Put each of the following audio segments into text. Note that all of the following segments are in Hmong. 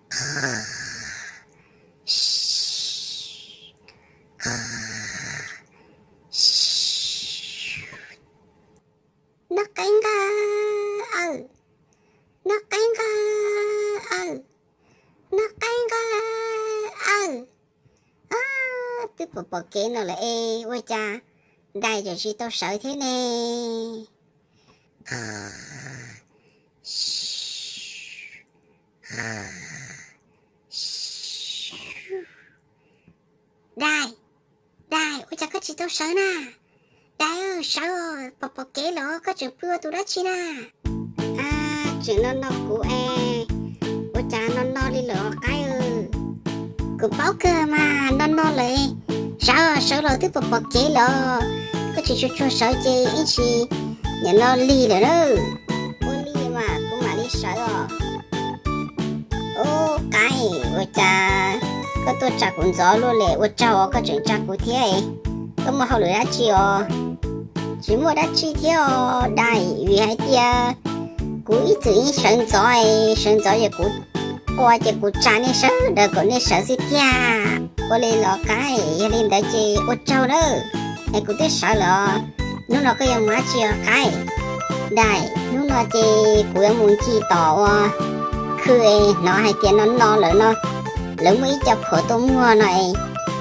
Noj qeeb nqa aw, noj qeeb nqa aw, noj qeeb nqa aw. Twb pom pom kev no lawm es ua cas dais tseem tsis tau sawv thiab ne? Dais, dais, ua cas koj tsis tau sawv na? Dais, sawv, pom pom kev los koj tseem pw ua tus dab tsi na? Tseem no no kuv es, ua cas no no li lawm qaib? Kuv paub kawg mas, no no lawm. Sawv, sawv los twb pom pom kev los, koj tsis tsuag tsuag sawv ces ib ntsis nim no lig lawm na. Ua li mas kuv mam li sawv os. Ub qaib, ua cas koj tuaj tsa kuv ntxov luaj li, ua tsaug koj tseem tsa kuv thiab. Koj muaj hauj lwm dab tsi os? Tsis muaj dab tsi thiab os dais, vim hais tias kuv ib txwm sawv ntxov, sawv ntxov ces kuv ua ces kuv tsa nej sawv daws kom nej sawv xwb tiag. Ua li los qaib, yog li ntawd ces ua tsaug nawb, es kuv twb sawv lawm os. Hnub no koj yuav mus dab tsi os qaib? Dais, hnub no ces kuv yuav mus ncig tom ua khw, hnov hais tias no no lawm no, lawv muaj ib co phuam tuaj muag no es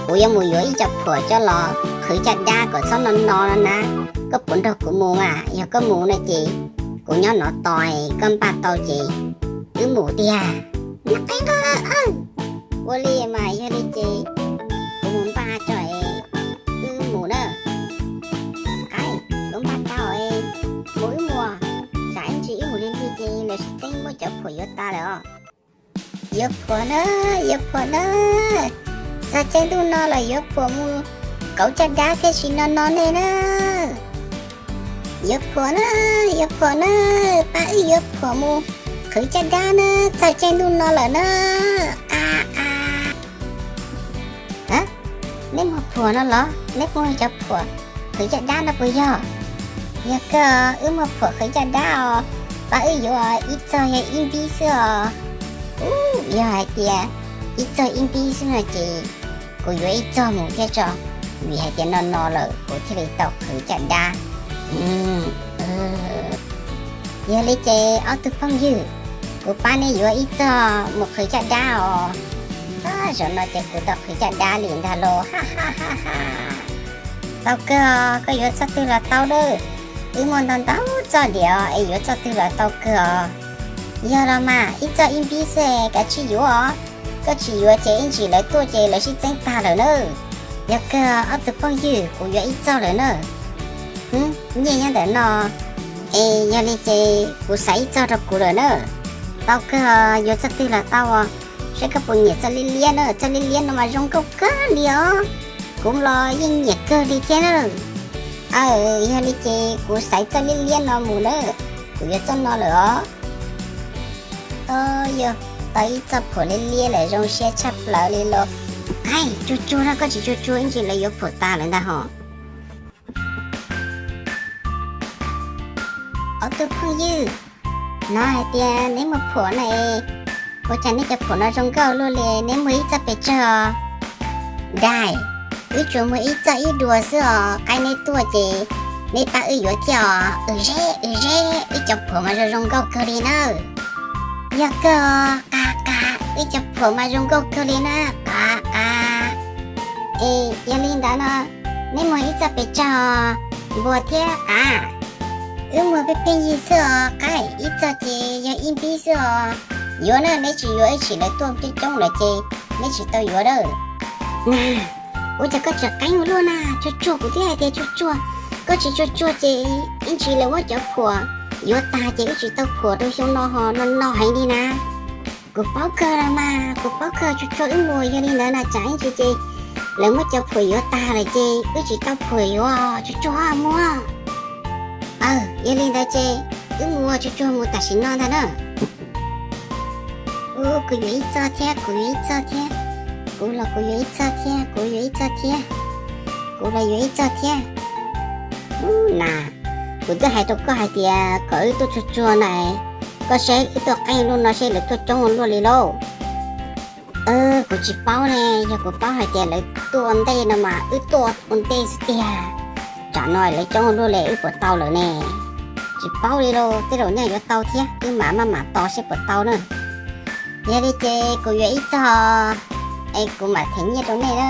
kuv yuav mus yuav ib co phuam coj los qhwv caj dab kom txhob no no no na. Koj puas nrog kuv mus mas? Yog koj mus no ces kuv nyob no tos, koj npaj tau ces wb mus tiag. Ua li mas yog li ces kuv mus npaj tso es wb mus na. Qaib, kuv npaj tau, mus wb mus, tsam ib ntsis wb mus lig lig ces lawv sib txeeb muab cov phuam yuav tas lawm os. Yuav phuam na, yuav phuam na, txog caij ntuj no los yuav phuam mus qhwv caj dab thiaj tsis no no nej na. Yuav phuam na, yuav phuam na, pab wb yuav phuam mus qhwv caj dab na, txog caij ntuj no lawm na. Qa qa. Neb muag phuam no los? Neb muag cov phuam qhwv caj dab no puas yog? Yog kawg, wb muag phuam qhwv caj dab os, pab wb yuav ib txog yog ib npib xwb os. Ub, yog hais tias ib txog ib npib xwb no ces kuv yuav ib txog mus thiab tso, vim hais tias no no lawm kuv thiaj li tau qhwv caj dab. Yog li ces ob tug phooj ywg, kuv pab neb yuav ib txog mus qhwv caj dab os. Zaum no ces kuv tau qhwv caj dab li ntag lauj. Tau kawg os, koj yuav txoj twg los tau lawm. Wb muaj ntau ntau txoj diam es yuav txoj twg los tau kawg os. Yog los mas, ib txog ib npib xwb, kav tsij yuav os. Koj tsis yuav ces ib ntsis lawv tuaj ces lawv sib txeeb tag lawm na. Yog kawg ob tug phooj ywg, kuv yuav ib txog lawm na. Nyiaj nyob ntawm no, es yog li ces kuv xaiv ib txog rau kuv lawm na. Tau kawg, yuav txoj twg los tau os. Saib koj puas nyiam txoj liab liab na, txoj liab liab no mas zoo nkauj kawg li os. Kuv los yeej nyiam kawg li thiab na. Aw, yog li ces kuv xaiv txoj liab liab no mus na. Kuv yuav txoj no lawm os. Yog tau ib txoj phuam liab liab lawm zoo siab tshaj plaws li los. Qaib, tsuag tsuag na, koj tsis tsuag tsuag ib ntsis lawv yuav phuam tas lawm ntag hos. Ob tug phooj ywg, hnov hais tias neb muag phuam na es, ua cas neb cov phuam no zoo nkauj luaj li, neb muag ib txoj pes tsawg os? Dais, wb tsuas muag ib txoj ib duas xwb os, qaib neb tuaj ces neb pab wb yuav thiab os. Wb zeb, wb zeb, wb cov phuam mas zoo zoo nkauj kawg li na. Yog kawg os, qa qa, wb cov phuam mas zoo nkauj kawg li na, qa qa. Es yog li ntawd no, neb muag ib txoj pes tsawg os, npua thiab qaib? Wb muag pheej pheej yig xwb os, qaib, ib txoj ces yog ib npib xwb os. Yuav na, neb tsis yuav ib sim lawv tuaj coob coob lawm ces neb tsis tau yuav lawm. Na, ua cas koj tseem qeeb ua luaj na, tsuag tsuag, kuv twb hais tias tsuag tsuag, koj tsis tsuag tsuag ces ib ntsis lawv muab cov phuam yuav tag ces wb tsis tau phuam rau xyoo no ho no no heev li na. Kuv paub kawg los mas, kuv paub kawg, tsuag tsuag wb mus, yog li ntawd na tsam ib ntsis ces lawv muab cov phuam yuav tag lawm ces wb tsis tau phuam yuav, tsuag tsuag muag. Aw, yog li ntawd ces wb mus, tsuag tsuag mus tam sim no ntag na. Ub, kuv yuav ib txoj thiab, kuv yuav ib txoj thiab, kuv los kuv yuav ib txoj thiab, kuv yuav ib txoj thiab, kuv los yuav ib txoj thiab. Ub na, kuv twb hais rau koj hais tias kom wb tuaj tsuag tsuag na, koj saib wb tuaj qeeb luaj no seb lawv tuaj coob luaj li lauj. Kuv tsis paub ne, yog kuv paub hais tias lawv tuaj ua ntej no mas wb tuaj ua ntej xwb tiag. Tsam no lawv coob ua luaj li wb puas tau lawm ne? Tsis paub li lauj, tej zaum nyaj yuav tau thiab, wb mam maj mam tos seb puas tau na. Yog li ces kuv yuav ib txog es kuv mam them nyiaj rau nej na.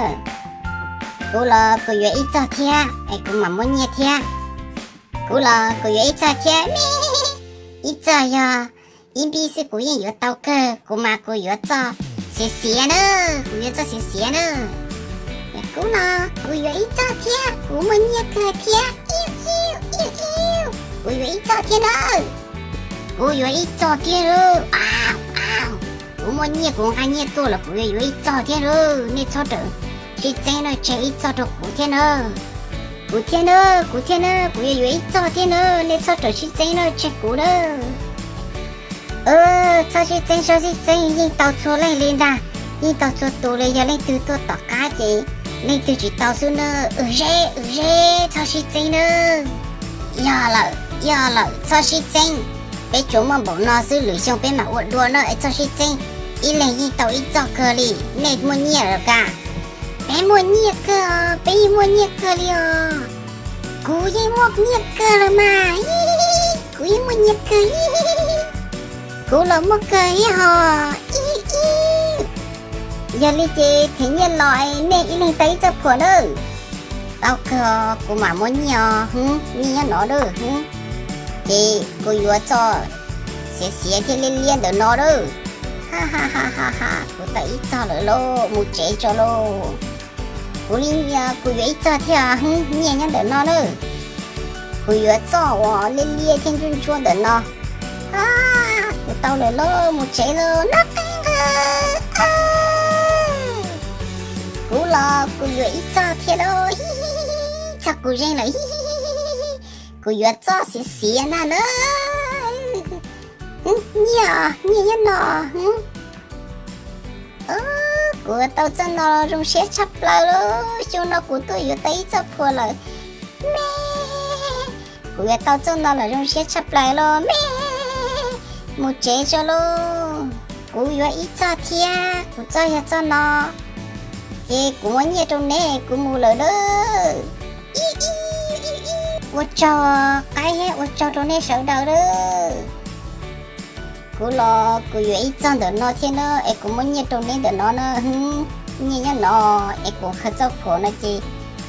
Kuv los kuv yuav ib txog thiab es kuv mam muab nyiaj thiab. Kuv los kuv yuav ib txog thiab. Ib txog yog ib npib xwb kuv yeej yuav tau kawg, kuv mas kuv yuav txoj xiav xiav na, kuv yuav txoj xiav xiav na. Kuv los kuv yuav ib txog thiab, kuv muaj nyiaj kawg thiab. Iu iu iu iu, kuv yuav ib txog thiab nawb. Kuv yuav ib txog thiab nawb. Kuv muaj nyiaj kuv nqa nyiaj tuaj los kuv yuav ib txog thiab nawb. Nej txhob rawm sib txeeb na, tseg ib txog rau kuv thiab nawb. Kuv thiab nawb, kuv thiab nawb, kuv yuav yuav ib txog thiab nawb, nej txhob rawm sib txeeb na, tseg kuv nawb. Txhob sib txeeb, txhob sib txeeb, yeej tau txhua leej li ntag, yeej tau txhua tus li, yog leej twg tuaj tom qab ces leej twg tsis tau xwb na. Wb zeb, wb zeb, txhob sib txeeb nawb. Yog lawm, yog lawm, txhob sib txeeb. Peb tsuas muaj npaum no xwb, lwm xyoo peb mam ua dua na, es txhob sib txeeb. Ib leeg yeej tau ib txoj kawg li. Nej muaj nyiaj los cas? Peb muaj nyiaj kawg os, peb yeej muaj nyiaj kawg li os. Kuv yeej muaj nyiaj kawg los mas, kuv yeej muaj nyiaj kawg. Kuv los muaj kawg ib hos. Yog li ces them nyiaj los nej ib leeg tau ib txoj phuam nawb. Tau kawg, kuv mam muab nyiaj os, nyiaj nyob no nawb. Ces kuv yuav txoj xiav xiav thiab liab liab ntawm no nawb. Ha ha ha ha, kuv tau ib txoj lawm lauj, mus tsev tso lauj. Kuv li, kuv yuav ib txoj thiab, nyiaj nyob ntawm no nawb. Kuv yuav txoj uas liab liab thiab ntsuab ntsuab ntawm no. Kuv tau lawm lauj, mus tsev lauj, noj qeeb nqa. Kuv los kuv yuav ib txoj thiab lauj, txog kuv zeeg lawm. Kuv yuav txoj xiav xiav ntag nawb. Nyiaj, nyiaj nyob no. Kuv tau txoj no zoo siab tshaj plaws lauj, xyoo no kuv tuaj yuav tau ib txoj phuam lawm me. Kuv yuav tau txoj no los zoo siab tshaj plaws lauj me. Mus tsev tso lauj. Kuv yuav ib txoj thiab, kuv txoj yog txoj no. Ces kuv muab nyiaj rau neb, kuv mus lawm nawb. Ua tsaug qaib thiab ua tsaug rau nej sawv daws nawb. Kuv los kuv yuav ib txoj ntawm no thiab na, es kuv muab nyiaj rau neb ntawm no na. Nyiaj nyob no, es kuv khaws txoj phuam no ces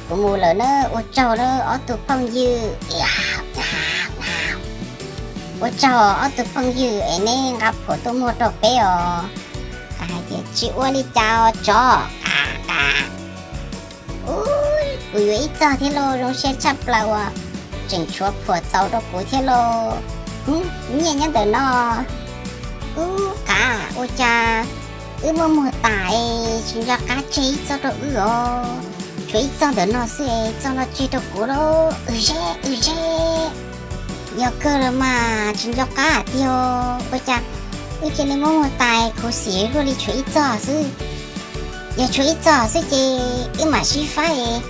kuv mus lawm na. Ua tsaug na ob tug phooj ywg. Ua tsaug ob tug phooj ywg es neb nqa phuam tuaj muag rau peb os. Hais tias tsis ua li cas os tsov. Ub, kuv yuav ib txoj thiab lauj, zoo siab tshaj plaws uas tseem tshuav phuam txaus rau kuv thiab lauj. Nyiaj nyob ntawm no. Ub, qav, ua cas wb muaj muag tas es tsis nco qab tseg ib txoj rau wb os. Tshuav ib txoj ntawm no xwb es txoj no tseg rau kuv lauj. Wb zeb, wb zeb. Yog kawg los mas tsis nco qab tiag os. Ua cas wb cia li muaj muag tas, khuv xim luaj li tshuav ib txoj xwb. Yog tshuav ib txoj xwb ces wb mam sib faib,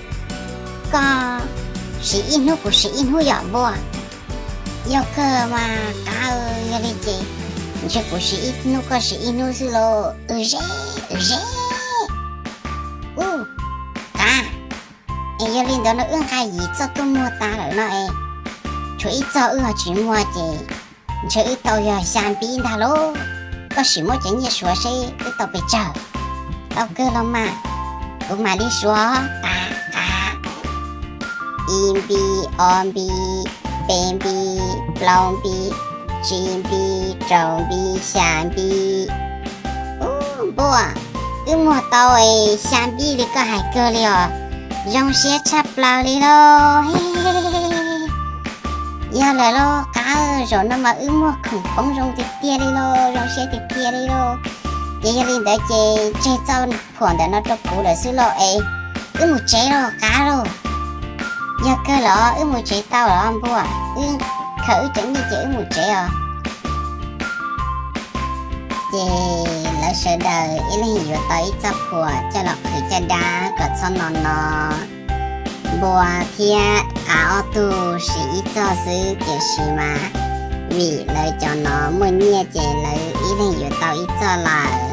koj siv ib hnub kuv siv ib hnub yom npua. Yog kawg mas qav, yog li ces ntshe kuv siv ib hnub koj siv ib hnub xwb lauj. Wb zeb, wb zeb. Ub, qav, es yog li ntawd no wb nqa yim txoj tuaj muag tas lawm no es tshuav ib txoj wb ho tsis muag ces ntshe wb tau yog xya npib ntag lauj. Koj sim muab cov nyiaj suav seb wb tau pes tsawg. Tau kawg los mas, kuv mam li suav. Qav, qav. Ib npib, ob npib, peb npib, plaub npib, tsib npib, rau npib, xya npib. Ub, npua, wb muag tau xya npib li koj hais kawg li os. Zoo siab tshaj plaws li lauj. Yog lawm lauj qav, zaum no mas wb muag khoom poob zoo tiag tiag li lauj, zoo siab tiag tiag li lauj. Ces yog li ntawd ces tseg txoj phuam ntawm no rau kuv lawm xwb lauj es wb mus tsev lauj qav lauj. Yog kawg los wb mus tsev tau los npua, wb khaws wb cov nyiaj ces wb mus tsev os. Ces lawv sawv daws ib leeg yuav tau ib txoj phuam coj los qhwv caj dab kom txhob no no. Npua thiab qav ob tug siv ib txoj xwb, tiam sis mas vim lawv cov no muaj nyiaj ces lawv ib leeg yuav tau ib txoj lawm.